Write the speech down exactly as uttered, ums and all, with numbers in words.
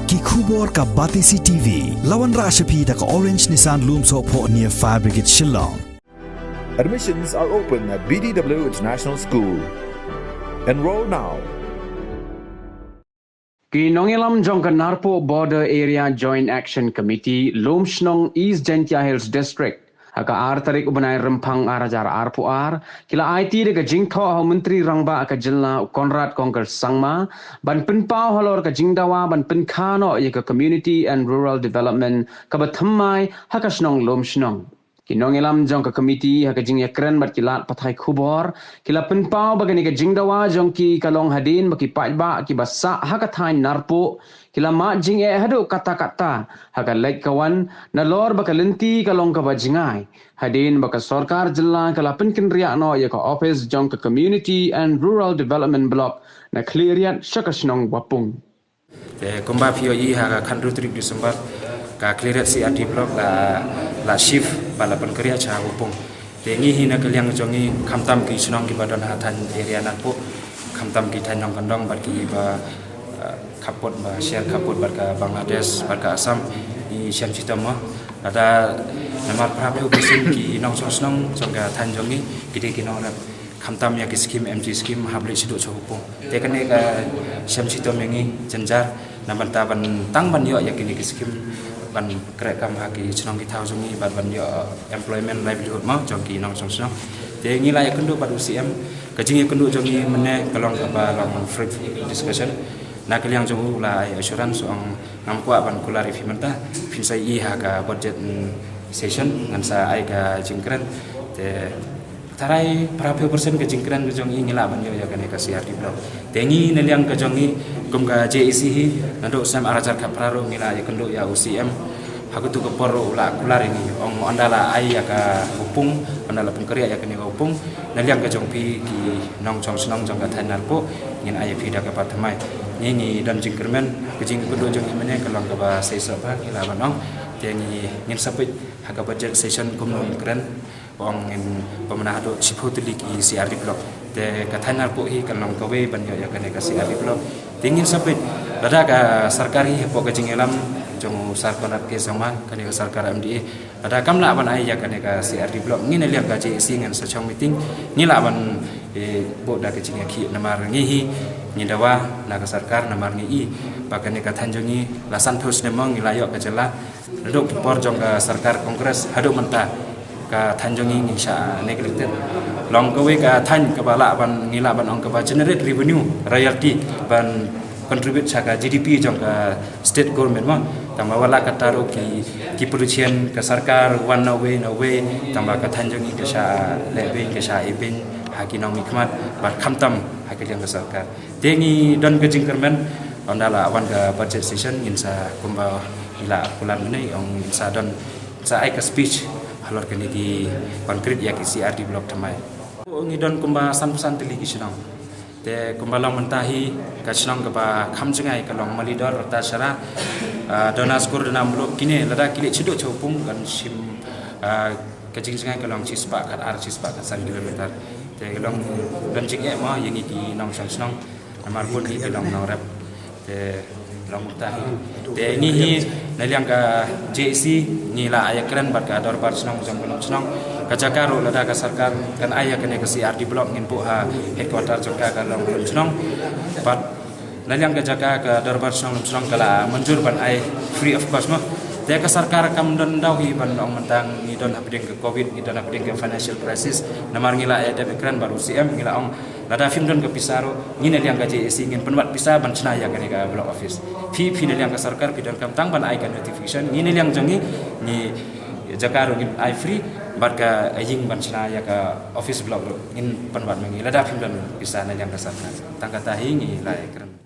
Ki khubor ka Batesi T V. La wanrah sha phi da ka Orange Nissan Lumsohphoh near Fire Brigade Shillong. Admissions are open at B D W International School. Enroll now. Ki nongïalam jong ka Narpuh Border Area Joint Action Committee, Lumshnong, East Jaintia Hills District, ha ka ar tarik u bnai Rymphang ar hajar arphew ar, ki la aiti da ka jingthoh ha u Myntri Rangbah ka jylla u Conrad Kongkar Sangma ban pynpaw halor ka jingdawa ban pynkha noh ïa ka Community and Rural Development kaba thymmai ha ka shnong Lumshnong. Ki nongïalam jong ka komiti ha ka jingïakren bad ki lad pathai khubor ki la pynpaw ba kane ka jingdawa jong ki ka long hadien ba ki paidbah kiba sah ha ka thaiñ Narpuh ki la mad jingeh haduh katta katta ha ka leit ka wan, nalor ba ka lynti ka long kaba jngai hadien ba ka sorkar jylla ka la pynkynriah noh ïa ka ophis jong ka Community and Rural Development Block na Khliehriat sha ka shnong Wapung. Te kumba phi ïohi, ha ka khathynriew tarik December ka Khliehriat C R D Block la, la shift bad la pynkynriah sha Wapung. Te ngi hi na ka liang jong ngi, khamtam ki shnong kiba don ha thaiñ area Narpuh, khamtam ki thaiñ nongkyndong bad kiba, eh, khappud ba sher khappud bad ka Bangladesh bad ka Assam, ngi shem shitom mo. Lada namar phra phew percent ki nongshong shnong jong ka thaiñ jong ngi ki dei ki nongrep, khamtam ïa ki skim, M G skim, hap leit shaduh sha Wapung. Te kane ka shem shitom ïa ngi jynjar na bynta ban tang ban ïoh ïa kine ki skim ban khreh kam ha ki shnong ki thaw jong ngi bad ban ïoh employment, livelihood mo jong ki nongshong shnong. Te ngi la ïakynduh bad u C M, ka jingïakynduh jong ngi mynne ka long kaba long fruitful discussion. Na ka liang jong u la ai assurance, ong ngam kwah ban kular ïa phi mynta, phin sa ïohi ha ka budget, mm, session ngan sa ai ka jingkren. Te tharai phra phew percent ka jingkren ka jong ngi ngi lah ban ïoh ïa kane ka C R D Block. Te ngi na liang ka jong ngi kum ka J A C hi, naduh snem ar hajar khatphra ruh ngi la ïakynduh ïa u C M. Ha katu ka por ruh u la kular ïa ngi, ong ynda la ai ïa ka Wapung, ynda la pynkynriah ïa kane ka Wapung, na liang ka jong phi ki nongshong shnong jong ka thaiñ Narpuh, ngin ai ïa phi da kaba thymmai. Ngi ngi don jingkyrmen, ka jingkyrduh jong ngi mynne ka long kaba seisoh bha, ngi lah ban ong. Te ngi ngin sa peit ha ka budget session kumno ngin kren. Ong ngin pynbna haduh shiphew tylli ki C R D Block. Te ka thaiñ Narpuh hi kan long kawei ban ïoh ïa kane ka C R D Block. Te ngin sa peit, lada ka sorkar hi hapoh ka jingïalam jong u Sir Conrad K Sangma, kane ka sorkar M D A, lada kam lah ban ai ïa kane ka C R D Block, ngi na liang ka J A C ngan sa shong meeting, ngi lah ban, eh, buh da ka jingïakhih, namar ngi hi ngi dawa na ka sorkar, namar ngi i ba kane ka thaiñ jong ngi la san phew snem mo ngi la ïoh ka jylla. Naduh ki por jong ka sorkar Congress haduh mynta ka thaiñ jong ngi ngi shah neglected. Long kawei ka thaiñ kaba lah ban, ngi lah ban ong, kaba generate revenue, royalty, ban contribute sha ka G D P jong ka state government mo. Tangba wat la katta ruh ki, ki politician ka sorkar wan na wei na wei, tangba ka thaiñ jong ngi ka shah lehbeiñ, ka shah ibeiñ ha ki nongmihkhmat bad khamtam ha ka liang ka sorkar. Te ngi don ka jingkyrmen, ynda la wan ka budget session ngin sa, kumba ngi la kular mynne, ong ngin sa don, sa ai ka speech halor kane ki concrete ïa ki C R D Block thymmai. Ngi don kumba san phew san tylli ki shnong. Te kumba long mynta hi, ka shnong kaba kham jngai ka long Malidor, Ratacherra, ah, Donaskur, Donamuluk, kine lada ki leit shaduh sha Wapung kan shim, ah, ka jingjngai ka long shispah khatar, shispah khatsan kilometer. Te ka long don jingeh mo ïa ngi ki nongshong shnong. Namar bun ngi ki long nongrep. Te long mynta hi, te ngi hi na liang ka J A C ngi la ai ïakren bad ka dorbar shnong jong ka Lumshnong. Ka jaka ruh lada ka sorkar kan ai ïa kane ka C R D Block ngin buh ha headquarter jong ka ka long Lumshnong. Bad na liang ka jaka ka dorbar shnong Lumshnong ka la mynjur ban ai free of cost mo. Te ka sorkar kam don daw hi ban ong mynta ngi don hapdeng ka covid, ngi don hapdeng ka financial crisis. Namar ngi la ai dep ïakren bad u C M, ngi la ong lada phim don ka pisa ruh, ngi na liang ka J A C ngin pynwad pisa ban shna ïa kane ka block office. Phi, phi na liang ka sorkar phi donkam tang ban ai ka notification, ngi na liang jong ngi, ngi jaka ruh ngin ai free, bad ka ïing ban shna ïa ka office block ruh ngin pynwad ma ngi lada phim don pisa na liang ka sorkar. Tang kata hi ngi la ïakren.